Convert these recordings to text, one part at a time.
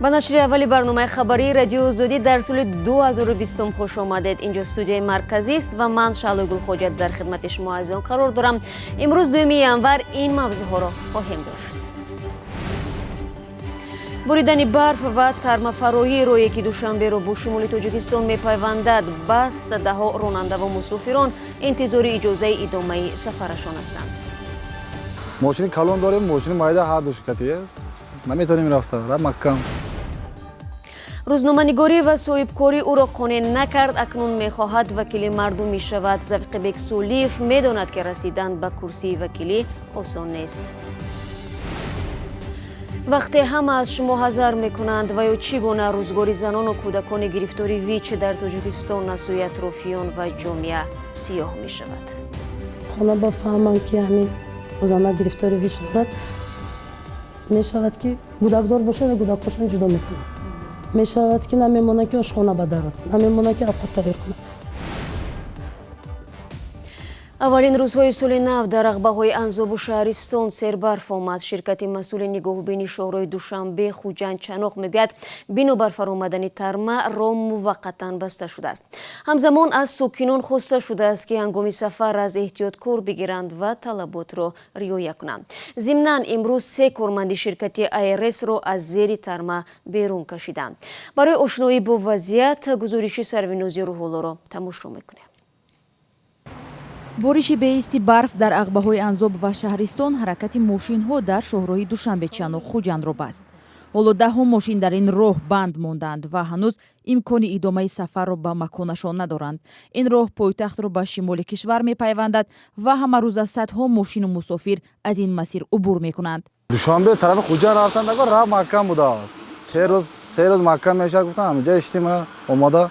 Ба нашри аввали барномаи хабарии Радиои Озодӣ дар соли 2020 хуш омадед. Инҷо студияи марказист ва ман, Шаҳлои Гулхоҷа, дар хидмати шумо азизон қарор дорам. Имрӯз, 2 январ, ин мавзӯъҳоро хоҳем дошт: буридани барф ва тармафароҳии роҳе, ки Душанберо бо шимоли Тоҷикистон мепайвандад, баст. Даҳо ронанда ва мусофирон интизори иҷозаи идомаи сафарашон ҳастанд. Мошини калон дорем, мошини майда, ҳар ду ширкатие наметавонем рафта, ра маҳкам. Рӯзноманигорӣ ва соҳибкорӣ ӯро қонеъ накард, акнун мехоҳад вакили мардумӣ шавад. Завқибек Сулиев медонад, ки расидан ба курсии вакилӣ осон нест. Вақте ҳама аз шумо ҳазар мекунанд ва ё чӣ гуна рӯзгори занону кӯдакони гирифтори ВИЧ дар Тоҷикистон аз сӯи атрофиён ва ҷомеа сиёҳ мешавад. Хона бафаҳманд, ки ҳамин зана гирифтори ВИЧ дорад, мешавад, ки гудакдор бошад, гудакҳошон ҷудо мекунанд. Мешавад, ки намемонад, ки ошхона ба дарод, намемонад, ки овқат тайёр кунад. Аввалин рӯзҳои соли нав дар ағбаҳои Анзобу шаҳристон сербарф омад. Ширкати масъули нигоҳубини шоҳроҳи Душанбе, Хуҷанд, Чаноқ мегӯяд, бинобар фаромадани тарма роҳ муваққатан баста шудааст. Ҳамзамон аз сокинон хоста шудааст, ки ҳангоми сафар аз эҳтиёт кор бигиранд ва талаботро риоя кунанд. Зимнан имрӯз се корманди ширкати АРС-ро аз зери тарма берун кашиданд. Барои ошноӣ бо вазъият гузориши Сарвинози Рӯҳуллоро тамошо мекунем. Бориши беисти барф дар ағбаҳои Анзоб ва шаҳристон ҳаракати мошинҳо дар шоҳроҳи Душанбе, Чаноқ, Хуҷандро баст. Ҳоло даҳҳо мошин дар ин роҳ банд монданд ва ҳанӯз имкони идомаи сафарро ба маконашон надоранд. Ин роҳ пойтахтро ба шимоли кишвар мепайвандад ва ҳамарӯза садҳо мошину мусофир аз ин масир убур мекунанд. Душанбе тарафи Хуҷанд рафтан наго, роҳ маҳкам будааст. 3 рӯз, 3 рӯз маҳкам мешавад, гуфтам. Ҳаминҷа иштим омода.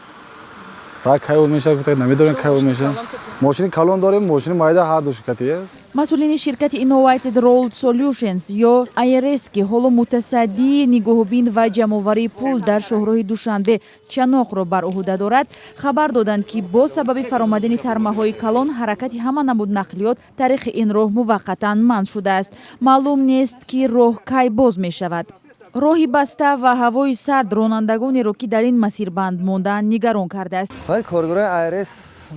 Роҳ кай мешавад, гуфта, намедонем, кай мешавад. Мошини калон дорем, мошини майда, ҳар ду ширкатие. Масъулини ширкати Innovated Road Solutions ё IRS, ки ҳоло мутасаддии нигоҳубин ва ҷамъоварии пул дар шоҳроҳи Душанбе, Чаноқро бар уҳда дорад, хабар доданд, ки бо сабаби фаромадани тармаҳои калон ҳаракати ҳама намуд нақлиёт тариқи ин роҳ муваққатан манъ шудааст. Маълум нест, ки роҳ кай боз мешавад. Роҳи баста ва ҳавои сард ронандагонеро, ки дар ин масир банд мондаанд, нигарон кардааст. Вай коргарои АРС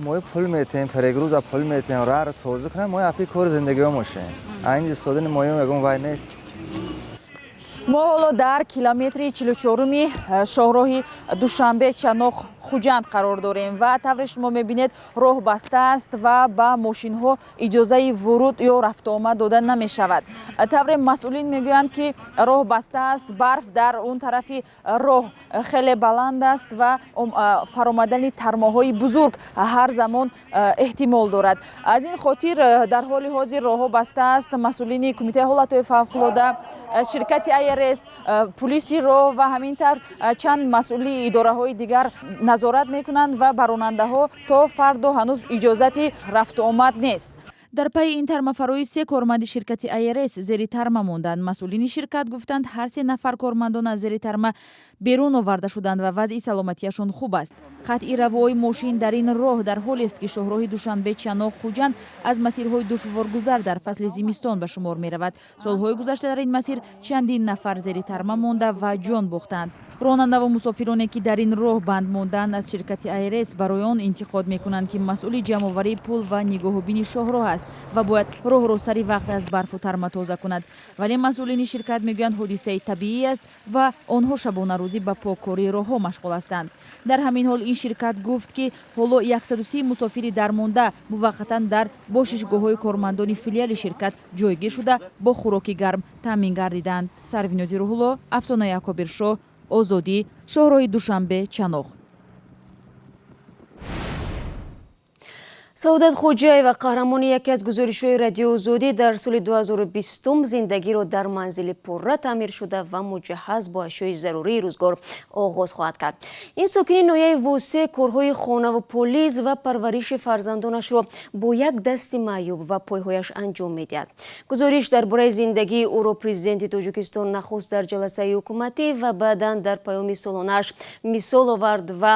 мои пул метиҳем, перегруза пул метиҳем, раҳро тоза кунем, мои апи кори зиндагиҳо мошем. Айни истодани моём ягон вай нест. Мо ҳоло дар километри 44-уми шоҳроҳи Душанбе, Чаноқ, Хуҷанд қарор дорем ва тавре шумо мебинед, роҳ баста аст ва ба мошинҳо иҷозаи вуруд ё рафтуомад дода намешавад. Тавре масъулин мегӯянд, ки роҳ баста аст, барф дар он тарафи роҳ хеле баланд аст ва фаромадани тармоҳои бузург ҳар замон эҳтимол дорад. Аз ин хотир дар ҳоли ҳозир роҳҳо баста аст. Масъулини Кумитаи ҳолатҳои фавқулода, ширкати АРС, пулиси роҳ ва ҳамин тавр чанд масъули идораҳои дигар назорат мекунанд ва ба ронандаҳо то фардо ҳанӯз иҷозати рафтуомад нест. Дар пайи ин тармафароӣ се корманди ширкати АРС зери тарма монданд. Масъулини ширкат гуфтанд, ҳар се нафар кормандон аз зери тарма берун оварда шуданд ва вазъи саломатиашон хуб аст. Қатъи равои мошин дар ин роҳ дар ҳолест, ки шоҳроҳи Душанбе, Чаноқ, Хуҷанд аз масирҳои душворгузар дар фасли зимистон ба шумор меравад. Солҳои гузашта дар ин масир чандин нафар зери тарма монда ва ҷон бохтанд. Ронандаву мусофироне, ки дар ин роҳ банд монданд, аз ширкати АРС барои он интиқод мекунанд, ки масъули ҷамъоварии пул ва нигоҳубини шоҳроҳ аст ва бояд роҳро сари вақт аз барфу тарма тоза кунад. Вале масъулини ширкат мегӯянд, ҳодисаи табиӣ аст ва онҳо шабонарӯзӣ ба поккории роҳҳо машғул ҳастанд. Дар ҳамин ҳол ин ширкат гуфт, ки ҳоло 130 мусофири дармонда муваққатан дар бошишгоҳҳои кормандони филиали ширкат ҷойгир шуда, бо хӯроки гарм таъмин гардиданд. Сарвинози Рӯҳулло, Афсонаи Акобиршоҳ, Озодӣ, шоҳроҳи Душанбе, Чаноқ. Саодат Хоҷаева, қаҳрамони яке аз гузоришҳои Радиои Озодӣ, дар соли 2020 зиндагиро дар манзили пурра таъмиршуда ва муҷаҳҳаз бо ашёи зарурии рӯзгор оғоз хоҳад кард. Ин сокини ноҳияи Восе корҳои хонаву полиз ва парвариши фарзандонашро бо як дасти маъюб ва пойҳояш анҷом медиҳад. Гузориш дар бораи зиндагии ӯро Президенти Тоҷикистон нахуст дар ҷаласаи ҳукуматӣ ва баъдан дар паёми солонааш мисол овард ва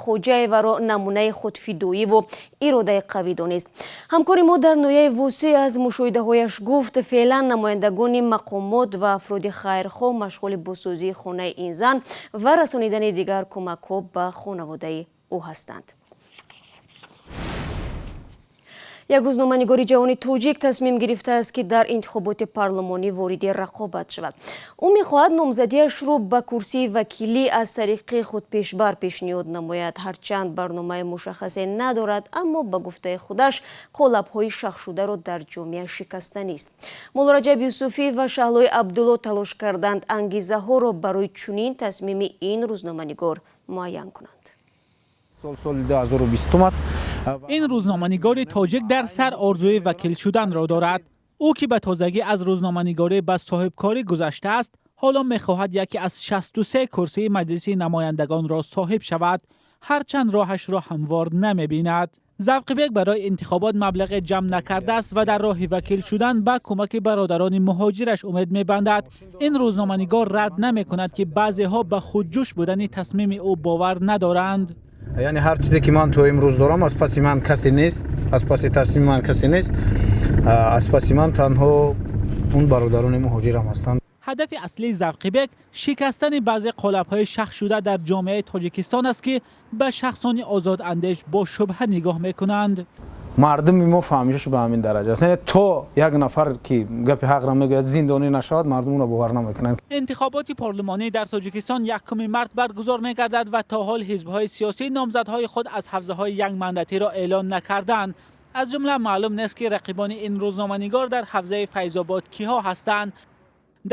Хоҷаеваро намунаи худфидоиву иродаи қавӣ донист. Ҳамкори мо дар ноҳияи Восе аз мушоҳидаҳояш гуфт, феълан намояндагони мақомот ва афроди хайрхоҳ машғули бозсозии хонаи ин зан ва расонидани дигар кӯмакҳо ба хонаводаи ӯ ҳастанд. Як рӯзноманигори ҷавони тоҷик тасмим гирифтааст, ки дар интихоботи парлумонӣ вориди рақобат шавад. Ӯ мехоҳад номзадиашро ба курсии вакилӣ аз тариқи худпешбар пешниҳод намояд. Ҳарчанд барномаи мушаххасе надорад, аммо ба гуфтаи худаш қолабҳои шахшударо дар ҷомеа шикастанист. Муллораҷаб Юсуфӣ ва Шаҳлои Абдулло талош карданд, ангизаҳоро барои чунин тасмими ин рӯзноманигор муайян кунанд. Соли 2020 аст. Ин рӯзноманигори тоҷик дар сар орзуи вакил шуданро дорад. Ӯ, ки ба тозагӣ аз рӯзноманигорӣ ба соҳибкорӣ гузаштааст, ҳоло мехоҳад яке аз 63 курсии Маҷлиси намояндагонро соҳиб шавад, ҳарчанд роҳашро ҳамвор намебинад. Завқибек барои интихобот маблағе ҷамъ накардааст ва дар роҳи вакил шудан ба кӯмаки бародарони муҳоҷираш умед мебандад. Ин рӯзноманигор рад намекунад, ки баъзеҳо ба худҷӯш будани тасмими ӯ бовар надоранд. Яъне ҳар чизе ки ман то имрӯз дорам, аз паси ман касе нест, аз паси тасмими ман касе нест, аз паси ман танҳо он бародарони муҳоҷирам ҳастанд. Ҳадафи аслии Завқибек шикастани баъзе қолабҳои шахшуда дар ҷомеаи Тоҷикистон аст, ки ба шахсони озодандеш бо шубҳа нигоҳ мекунанд. Мардуми мо фаҳмишаш ба ҳамин дараҷа аст, яъне то як нафар ки гапи ҳақро мегӯяд, зиндонӣ нашавад, мардум онро бовар намекунанд. Интихоботи парлумонӣ дар Тоҷикистон 1 март баргузор мегардад ва то ҳол ҳизбҳои сиёсӣ номзадҳои худ аз ҳавзаҳои якмандатиро эълон накарданд. Аз ҷумла маълум нест, ки рақибони ин рӯзноманигор дар ҳавзаи Файзобод киҳо ҳастанд.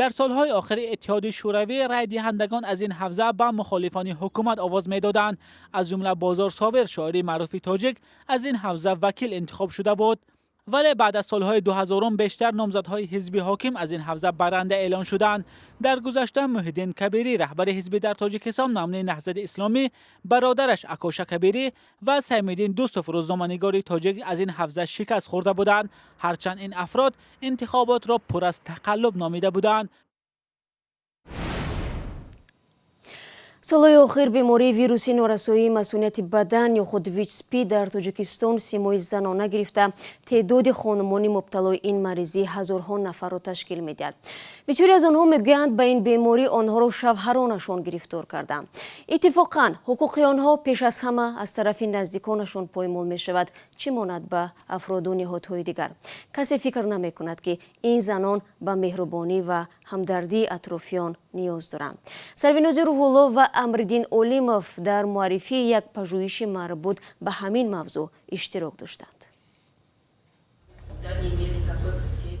Дар солҳои охири Иттиҳоди Шӯравӣ райдиҳандагон аз ин ҳавза ба мухолифони ҳукумат овоз медоданд. Аз ҷумла Бозор Собир, шоири маъруфи тоҷик, аз ин ҳавза вакил интихоб шуда буд. Вале баъд аз солҳои 2000-ум бештар номзадҳои ҳизби ҳоким аз ин ҳавза баранда эълон шуданд. Дар гузашта Муҳиддин Кабирӣ, раҳбари ҳизби дар Тоҷикистон мамнӯи Наҳзати Исломӣ, бародараш Акоша Кабирӣ ва Саймиддин Дӯстов, рӯзноманигори тоҷик, аз ин ҳавза шикаст хӯрда буданд, ҳарчанд ин афрод интихоботро пур аз тақаллуб номида буданд. Солҳои охир бемории вируси норасоии масунияти бадан ё худ ВИЧ-СПИД дар Тоҷикистон симои занона гирифта, теъдоди хонумони мубталои ин маризӣ ҳазорҳо нафарро ташкил медиҳад. Бисёре аз онҳо мегӯянд, ба ин беморӣ онҳоро шавҳаронашон гирифтор карданд. Иттифоқан, ҳуқуқи онҳо пеш аз ҳама аз тарафи наздиконашон поймол мешавад, чӣ монад ба афроду ниҳодҳои дигар. Касе фикр намекунад, ки ин занон ба меҳрубонӣ ва ҳамдардии атрофиён ниёз доранд. Сарвинози Рӯҳулло ва Амриддин Олимов дар муаррифии як пажӯҳиши марбут ба ҳамин мавзӯъ иштирок доштанд.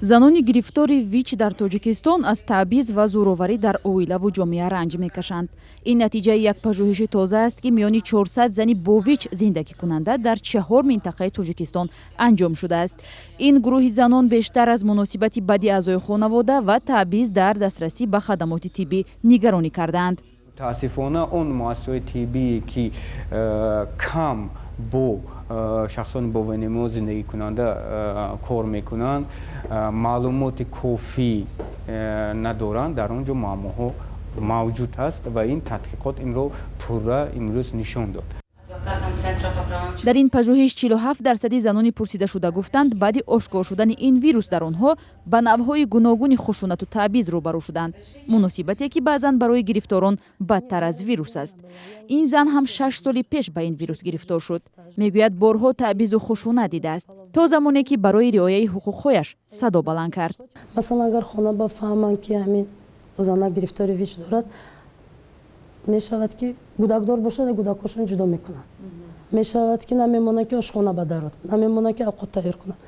Занони гирифтори ВИЧ дар Тоҷикистон аз таъбиз ва зӯроварӣ дар оилаву ҷомеа ранҷ мекашанд. Ин натиҷаи як пажӯҳиши тоза аст, ки миёни 400 зани бо ВИЧ зиндагикунанда дар чаҳор минтақаи Тоҷикистон анҷом шудааст. Ин гурӯҳи занон бештар аз муносибати бади аъзои хонавода ва таъбиз дар дастрасӣ ба хадамоти тиббӣ нигаронӣ кардаанд. Мутаассифона, он муассисаҳои тиббие, ки кам бо шахсони бо ВНМО зиндагикунанда кор мекунанд, маълумоти кофӣ надоранд. Дар он ҷо муаммоҳо мавҷуд ҳаст ва ин тадқиқот инро пурра имрӯз нишон дод. Дар ин пажӯҳиш 47 дарсади занони пурсидашуда гуфтанд, баъди ошкор шудани ин вирус дар онҳо ба навъҳои гуногуни хушунату таъбиз рӯбарӯ шуданд, муносибате ки баъзан барои гирифторон бадтар аз вирус аст. Ин зан ҳам 6 соли пеш ба ин вирус гирифтор шуд. Мегӯяд, борҳо таъбизу хушунат дидааст, то замоне ки барои риояи ҳуқуқҳояш садо баланд кард. Масалан, агар хона бафаҳманд, ки ҳамин зана гирифтори ВИЧ дорад, мешавад ки гӯдакдор бошад, гӯдакҳошон ҷудо мекунанд. Мешавад, ки намемонад, ки ошхона ба дарод, намемонад, ки овқот тайёр кунад,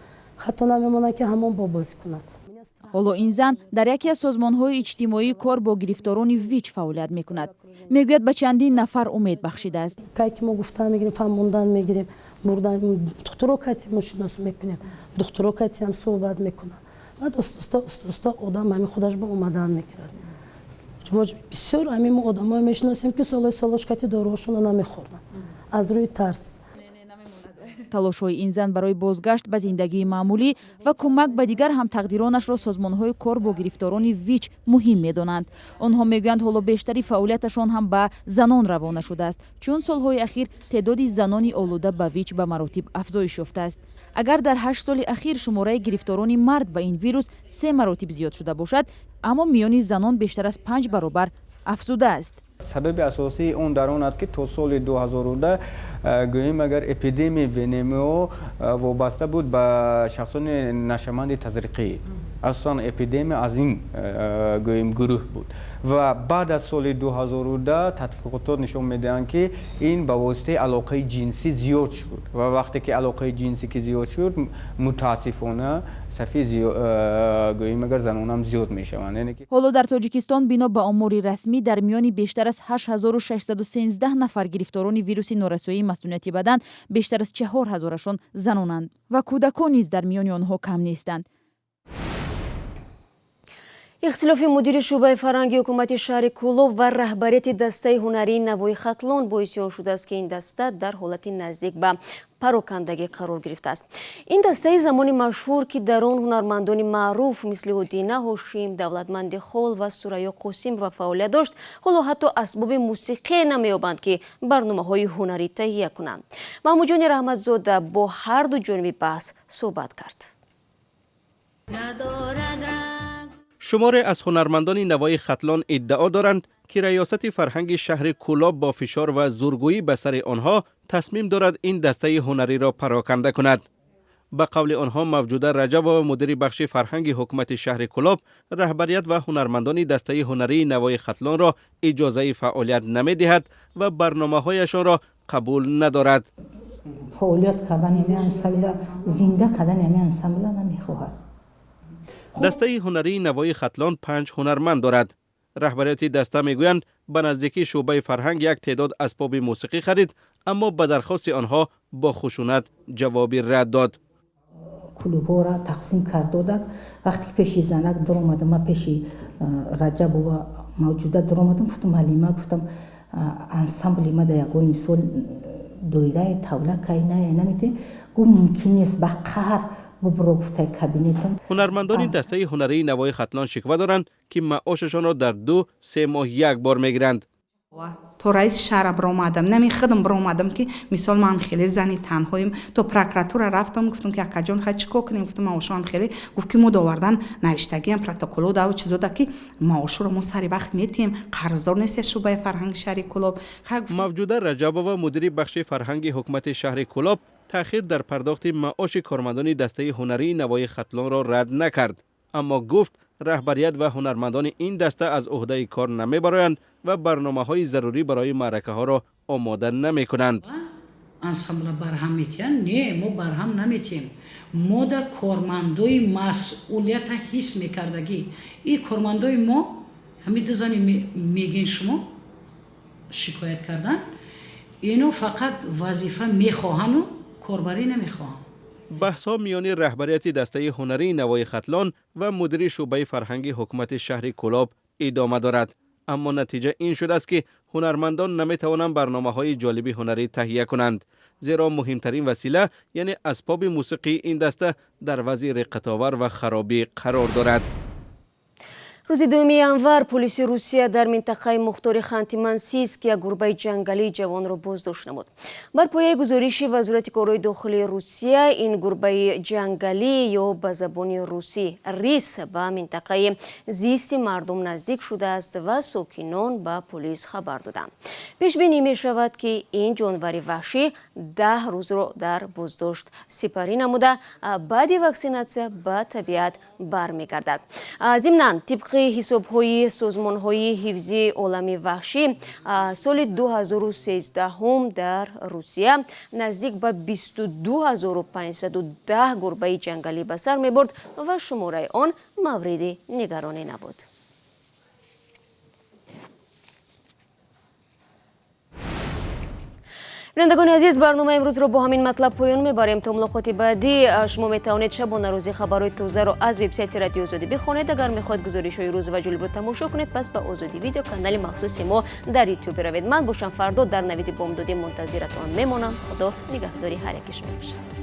ҳатто намемонад, ки ҳамон бо бозӣ кунад. Ҳоло ин зан дар яке аз созмонҳои иҷтимоии кор бо гирифторони ВИЧ фаъолият мекунад. Мегӯяд, ба чандин нафар умед бахшидааст. Кай ки мо гуфтан мегирем, фаҳмондан мегирем, бурдан духтуро кати мо шиносӣ мекунем, духтуро кати ҳам суҳбат мекунам. Баъд оста оста одам ҳамин худаш ба омадан мегирад. Бисёр ҳамин мо одамое мешиносем, ки солҳои солош кати доруҳошонро намехӯрданд аз рӯи тарс. Талошҳои ин зан барои бозгашт ба зиндагии маъмулӣ ва кӯмак ба дигар ҳамтақдиронашро созмонҳои кор бо гирифторони ВИЧ муҳим медонанд. Онҳо мегӯянд, ҳоло бештари фаъолияташон ҳам ба занон равона шудааст, чун солҳои ахир теъдоди занони олуда ба ВИЧ ба маротиб афзоиш ёфтааст. Агар дар 8 соли ахир шумораи гирифторони мард ба ин вирус се маротиб зиёд шуда бошад, аммо миёни занон бештар аз панҷ баробар афзудааст. Сабаби асосии он дар он аст, ки то соли 2010, гӯем агар, эпидемияи ВНМО вобаста буд ба шахсони нашъаманди тазриқӣ. Асосан эпидемия аз ин, гӯем, гурӯҳ буд ва баъд аз соли 2010 тадқиқотҳо нишон медиҳанд, ки ин ба воситаи алоқаи ҷинсӣ зиёд шуд ва вақте ки алоқаи ҷинсӣ ки зиёд шуд, мутаассифона, сафи, гӯем агар, занонам зиёд мешаванд. Ҳоло дар Тоҷикистон, бино ба омори расмӣ, дар миёни бештар аз 8613 нафар гирифторони вируси норасоии масунияти бадан бештар аз 4000-ашон занонанд ва кӯдакон низ дар миёни онҳо кам нестанд. Ихтилофи мудири шӯъбаи фарҳанги ҳукумати шаҳри Кӯлоб ва раҳбарияти дастаи ҳунарии Навои Хатлон боиси он шудааст, ки ин даста дар ҳолати наздик ба парокандагӣ қарор гирифтааст. Ин дастаи замони машҳур, ки дар он ҳунармандони маъруф мисли Ҳудина Ҳошим, Давлатманди Хол ва Сурайё Қосимова фаъолият дошт, ҳоло ҳатто асбоби мусиқие намеёбанд, ки барномаҳои ҳунарӣ таҳия кунанд. Маҳмудҷони Раҳматзода бо ҳарду ҷониби баҳс суҳбат кард. Шуморе аз ҳунармандони Навои Хатлон иддао доранд, ки раёсати фарҳанги шаҳри Кӯлоб бо фишор ва зӯргӯӣ ба сари онҳо тасмим дорад ин дастаи ҳунариро пароканда кунад. Ба қавли онҳо, Мавҷуда Раҷабова, мудири бахши фарҳанги ҳукумати шаҳри Кӯлоб, раҳбарият ва ҳунармандони дастаи ҳунарии Навои Хатлонро иҷозаи фаъолият намедиҳад ва барномаҳояшонро қабул надорад. Фаъолият кардани ҳамин ансамбла, зинда кардани ҳамин ансамбла намехоҳад. Дастаи ҳунарии Навои Хатлон панҷ ҳунарманд дорад. Раҳбарияти даста мегӯянд, ба наздикии шӯъбаи фарҳанг як теъдод асбоби мусиқӣ харид, аммо ба дархости онҳо бо хушунат ҷавоби рад дод. Клубҳоро тақсим кард додак. Вақте ки пеши занак даромадам, ма пеши Раҷабова Мавҷуда даромадам, гуфтам: «Ҳалима, — гуфтам, — ансамбли ма да ягон мисол доираи тавла кай намете?» Гуфт: «Мумкин нест, ба қаҳр бубуро», гуфтай, «кабинетам». Ҳунармандони дастаи ҳунарии Навои Хатлон шиква доранд, ки маошашонро дар 2-3 моҳ як бор мегиранд. То раиси шаҳра биромадам, нами худам биромадам, ки мисол ман хеле зани танҳоем. То прокуратура рафтам, гуфтам, ки акаҷон, хай чӣ кор кунем? Гуфтам, маошоам хеле. Гуфт, ки мо довардан навиштагиам, протоколо даву чизода, ки маошоро мо сари вақт метиҳем, қарздор нест шӯъбаи фарҳанги шаҳри Кӯлоб. Мавҷуда Раҷабова, мудири бахши фарҳанги ҳукумати шаҳри Кӯлоб, таъхир дар пардохти маоши кормандони дастаи ҳунарии Навои Хатлонро рад накард, аммо гуфт, раҳбарият ва ҳунармандони ин даста аз ӯҳдаи кор намебароянд ва барномаҳои зарурӣ барои маъракаҳоро омода намекунанд. Ансамбла барҳам метиҳанд? Не, мо барҳам наметиҳем. Мо да кормандои масъулията ҳис мекардагӣ. И кормандои мо, ҳамин ду зани мегӯен шумо шикоят кардан, ино фақат вазифа мехоҳану корбарӣ намехоҳанд. Баҳсҳо миёни раҳбарияти дастаи ҳунарии Навои Хатлон ва мудири шӯъбаи фарҳанги ҳукумати шаҳри Кӯлоб идома дорад, аммо натиҷа ин шудааст, ки ҳунармандон наметавонанд барномаҳои ҷолиби ҳунарӣ таҳия кунанд, зеро муҳимтарин васила, яъне асбоби мусиқии ин даста, дар вазъи реққатовар ва харобӣ қарор дорад. Рӯзи 2 январ полиси Русия дар минтақаи мухтори Ханти-Мансийск як гурбаи ҷангалии ҷавонро боздошт намуд. Бар пояи гузориши Вазорати корҳои дохилии Русия, ин гурбаи ҷангалӣ ё ба забони русӣ рысь ба минтақаи зисти мардум наздик шудааст ва сокинон ба полис хабар доданд. Пешбинӣ мешавад, ки ин ҷонвари ваҳшӣ 10 рӯзро дар боздошт сипарӣ намуда, баъди ваксинатсия ба табиат бармегардад. Зимнан, тибқи Тибқи ҳисобҳои созмонҳои ҳифзи олами ваҳшӣ, соли 2013 дар Русия наздик ба 22 510 гурбаи ҷангалӣ ба сар мебурд ва шумораи он мавриди нигаронӣ набуд. Бинандагони азиз, барномаи имрӯзро бо ҳамин матлаб поён мебарем. То мулоқоти баъдӣ. Шумо метавонед шабонарӯзӣ хабарҳои тозаро аз вебсайти Радиои Озодӣ бихонед. Агар мехоҳед гузоришҳои рӯз ва ҷолибро тамошо кунед, пас ба Озодӣ Видео, канали махсуси мо дар Ютуб равед. Ман бошам, фардо дар навиди бомдодӣ мунтазиратон мемонам. Худо нигаҳдори ҳар яки шумо бошад.